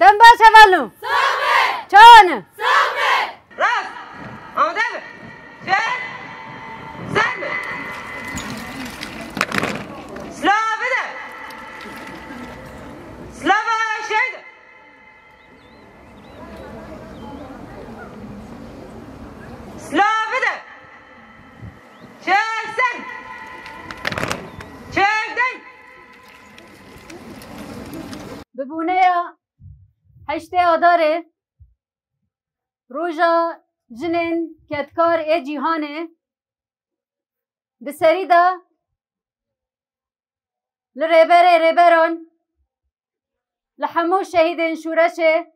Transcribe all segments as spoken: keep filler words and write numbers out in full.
Dem baş hevalno. Çawa ne? Rast. Amade be. Çek. Ser be. Silav bide. Silava şehîd. Silav bide. Çek ser. Çek dey. Bi boneya heştê Adarê, roja jinên kedkar ê cîhanê, di serî de li rêberê rêberan, li hemû şehîdên şûreşê,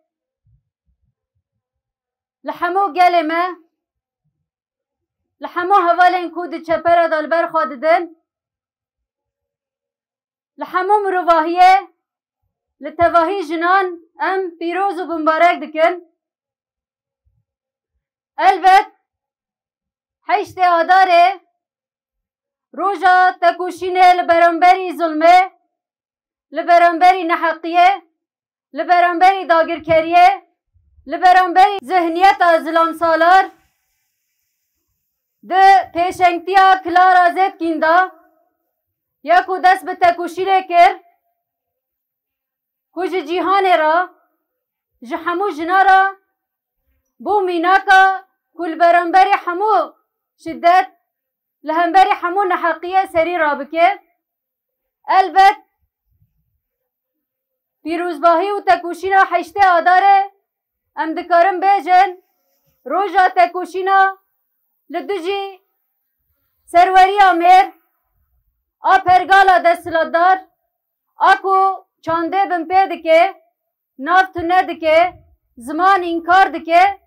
li hemû gelê me, li hemû hevalên ku di çepera de li ber xwe didin, li hemû mirovahiyê, li tevahî jinan em pîroz û bimbarek dikin. Elbet, heştê Adarê, roja tekoşînê li beramberî zulmê, li beramberî neheqiyê, li beramberî dagirkeriyê, li beramberî zihniyeta zilamsalar, di pêşengtiya Clara Zetkin de, ya ku dest bi tekoşînê kir, ku ji cîhanê re, ji hemû jina re bû mînaka ku li beramberî hemû şiddet, li hemberî hemû neheqiyê serî rabike. Elbet, pîrozbahî û tekoşîna heştê Adarê, em dikarin bêjin, roja tekoşîna li dijî serweriya mêr a pergala desthilatdar, a ku çandê binpê dike, nav tune dike, ziman înkar dike,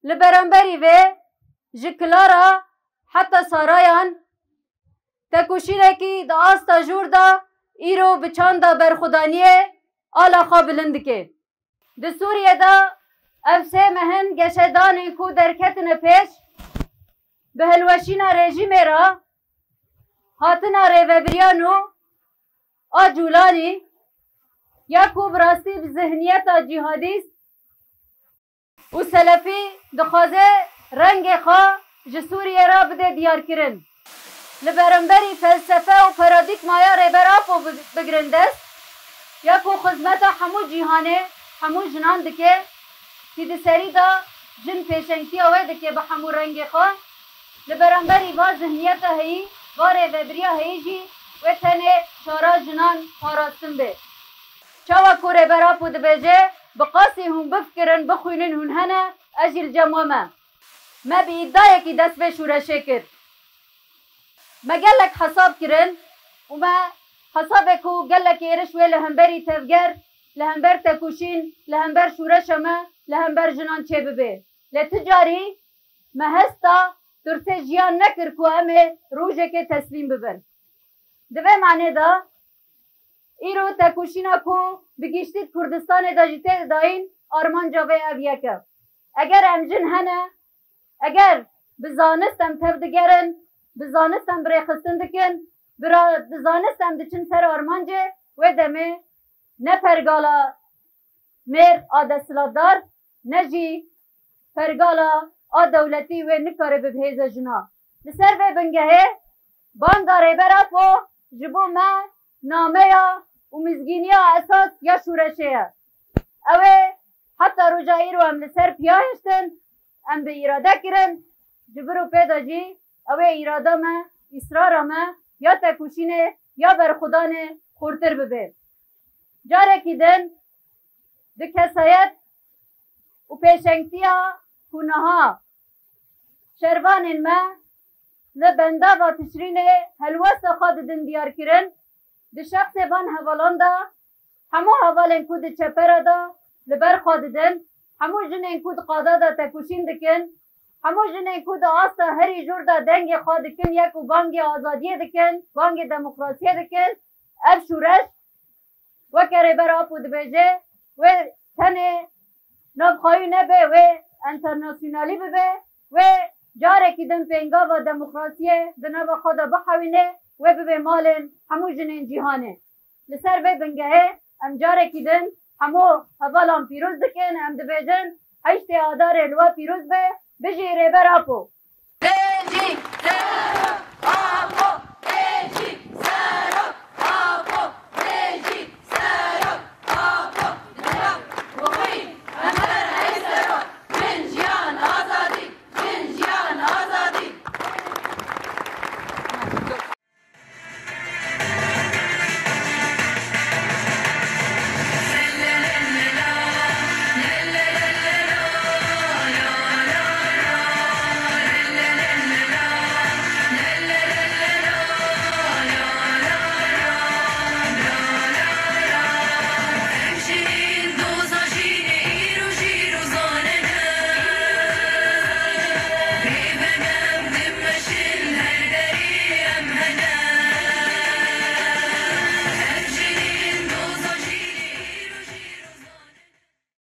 li beramberî vê ji Clara heta Sarayan tekoşînekî di asta jûr de îro bi çanda berxwedaniyê ala xwe bilind dike. Di Sûriyê de ev sê mehin geşedanên ku derketine pêş, bi hilweşîna rejîmê re hatina rêvebiriya nû a Cûlanî, ya ku bi rastî bi zihniyeta cîhadîst û selefî dixwaze rengê xwe ji Sûriyê re bide diyarkirin. Li beramberî felsefe û paradîgmaya Rêber Apo bi-, bigrin dest, ya ku xizmeta hemû cîhanê, hemû jinan dike, kî di serî de jin pêşengtiya wê dike bi hemû rengê xwe. Li beramberî va zihniyeta heyî, va rêvebiriya heyî jî wê tenê çara jinan parastin be. Çawa ku Rêber Apo dibêje, bi qasî hûn bifikirin, bixwînin, hûn hene, ez jî li cem we me. Me bi îdayekî dest vê şûreşê kir. Me gelek hesab kirin û me hesabê ku gelek êriş wê li hemberî tevger, li hember tekoşîn, li hember şûreşa me, li hember jinan çêbibe. Lê ti carî me hesta tirsê jiyan nekir ku em ê rojekê teslîm bibin. Di vê manê de îro tekoşîna ku bi giştî di Kurdistanê de jî tê dayîn, armanca vê ev yek e. Eger em jin hene, eger bi zanist em tev digerin, bi zanist em bi rêxistin dikin, bi ra-, bi zanist em diçin ser armancê, wê demê ne pergala mêr a desthilatdar, ne jî pergala a dewletî wê nikare bibe hêza jina. Li ser vê bingehê banga Rêber Apo ji bo me nameya û mizgîniya esas ya şûreşê ye. Ew ê heta roja îro em li ser piya hiştin, em bi îrade kirin, ji vir û pê de jî ew ê îrada me, îsrara me ya tekoşînê, ya berxwedanê xurtir bibe. Carekî din di kesayet û pêşengtiya ku niha şervanên me li bendava Tişrînê helwesta xwe didin diyarkirin, di şexsê van hevalan de hemû hevalên ku di çepera de li ber xwe didin, hemû jinên ku di qada de tekoşîn dikin, hemû jinên ku di asta herî jûr de dengê xwe dikin, yek û bangê azadiyê dikin, bangê demokrasiyê dikin, ev şûreş weke Rêber Apo dibêje, wê tenê navxweyî nebe, wê enternasyonalî bibe, wê carekî din pêngava demokrasiyê di nava xwe de bihewîne, wê bibe malên hemû jinên cîhanê. Li ser vê bingehê em carekî din Hemû hevalan pîroz dikin, em dibêjin heştê Adarê li we pîroz be, bijî Rêber Apo.